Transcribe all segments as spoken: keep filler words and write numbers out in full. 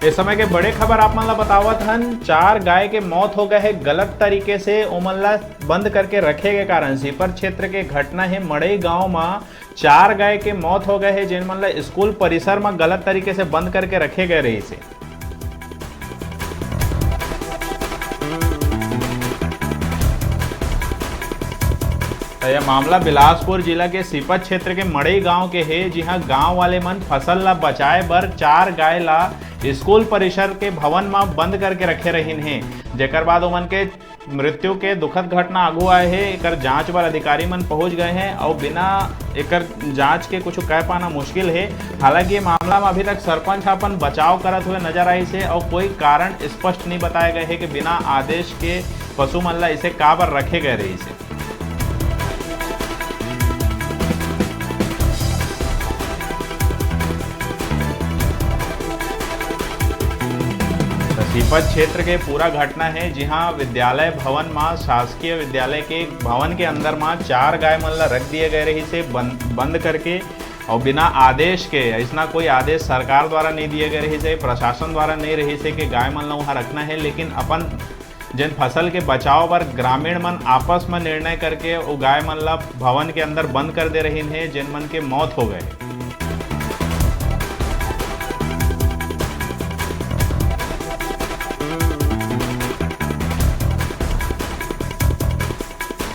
ए समय के बड़े खबर आप मन ला बतावत हन, चार गाय के मौत हो गए हे गलत तरीके से ओमन ला बंद करके रखे के कारण। सीपत क्षेत्र के घटना हे, मड़ई गांव म चार गाय के मौत हो गए हे, जेन मन ला स्कूल परिसर म गलत तरीके से बंद करके रखे गए रहिस हे। त यह मामला बिलासपुर जिला के सीपत क्षेत्र के मड़ई गांव के हे, जिहां गांव वाले मन फसल ला बचाए बर चार गाय ला स्कूल परिसर के भवन म बंद करके रखे रहिन हे, जेकर बाद ओमन के मृत्यु के दुखद घटना आगू आए हे। एकर जांच बर अधिकारी मन पहुंच गए हे अउ बिना एकर जांच के कुछ कह पाना मुश्किल हे। हालांकि ये मामला में अभी तक सरपंच ह अपन बचाव करत हुए नजर आइस हे अउ कोई कारण स्पष्ट नहीं बताए गए हे कि बिना आदेश के पशु मन ला इसे काबर रखे गए रहिस हे। त सीपत क्षेत्र के पूरा घटना हे, जिहां विद्यालय भवन म, शासकीय विद्यालय के भवन के अंदर म चार गाय मन ला रख दिए गए रहिस हे बंद, बंद करके, और बिना आदेश के, ऐसना कोई आदेश सरकार द्वारा नहीं दिए गए रहिस हे, प्रशासन द्वारा नहीं रहिस हे कि गाय मन ला वहां रखना हे, लेकिन अपन जेन फसल के बचाव बर ग्रामीण मन आपस म निर्णय करके ओ गाय मन ला भवन के अंदर बंद कर दे रहिन हे, जेन मन के मौत हो गए।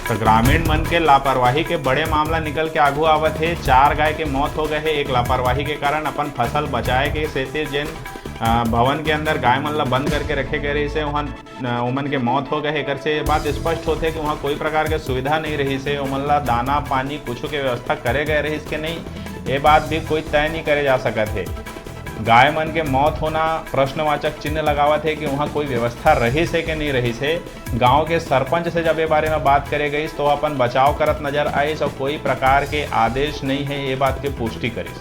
तो ग्रामीण मन के लापरवाही के बड़े मामला निकल के आगू आवत हे। चार गाय के मौत हो गए हे एक लापरवाही के कारण। अपन फसल बचाए के सेती जेन, अ, भवन के अंदर गाय मन ला बंद करके रखे गए रहिस हे, वहां, अ, ओमन के मौत हो गए हे। एकर से ये बात स्पष्ट होथे कि वहां कोई प्रकार के सुविधा नहीं रहिस हे, ओमन ला दाना पानी कुछ के व्यवस्था करे गए रहिस के नहीं, ये बात भी कोई तय नहीं करे जा सकत हे। गाय मन के मौत होना प्रश्नवाचक चिन्ह लगावत हे कि वहां कोई व्यवस्था रहिस हे कि नहीं रहिस हे। गांव के सरपंच से जब ये बारे में बात करे गई तो अपन बचाव करत नजर आइस और कोई प्रकार के आदेश नहीं है, ये बात के पुष्टि करिस।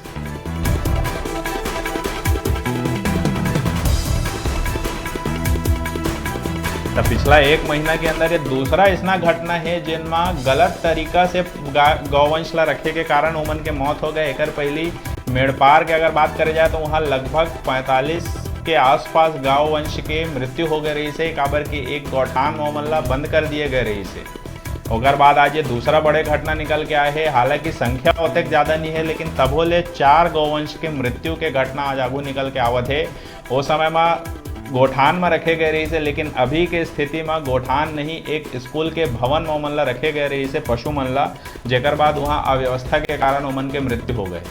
त पिछला एक महीना के अंदर ये दूसरा ऐसना घटना है, जेन म गलत तरीका से गा-, गौवंश ला रखे के कारण ओमन के मौत हो गए। एकर पहली मेड़पार के अगर बात करे जाए, तो वहाँ लगभग पैंतालीस के आसपास गौवंश के मृत्यु हो गए रहिस हे, काबर कि एक गौठान म ओमन ला बंद कर दिए गए रहिस हे। ओकर बाद आज ये दूसरा बड़े घटना निकल के आए हे। हालांकि संख्या ओतेक ज्यादा नहीं है, लेकिन तभो ले चार गौवंश के मृत्यु के घटना आज आगू निकल के आवत हे। ओ समय म गोठान म रखे गए रहिस हे, लेकिन अभी के स्थिति म गोठान नहीं, एक स्कूल के भवन म ओमन ला रखे गए रहिस हे पशु मन ला, जेकर बाद वहाँ अव्यवस्था के कारण ओमन के मृत्यु हो गए।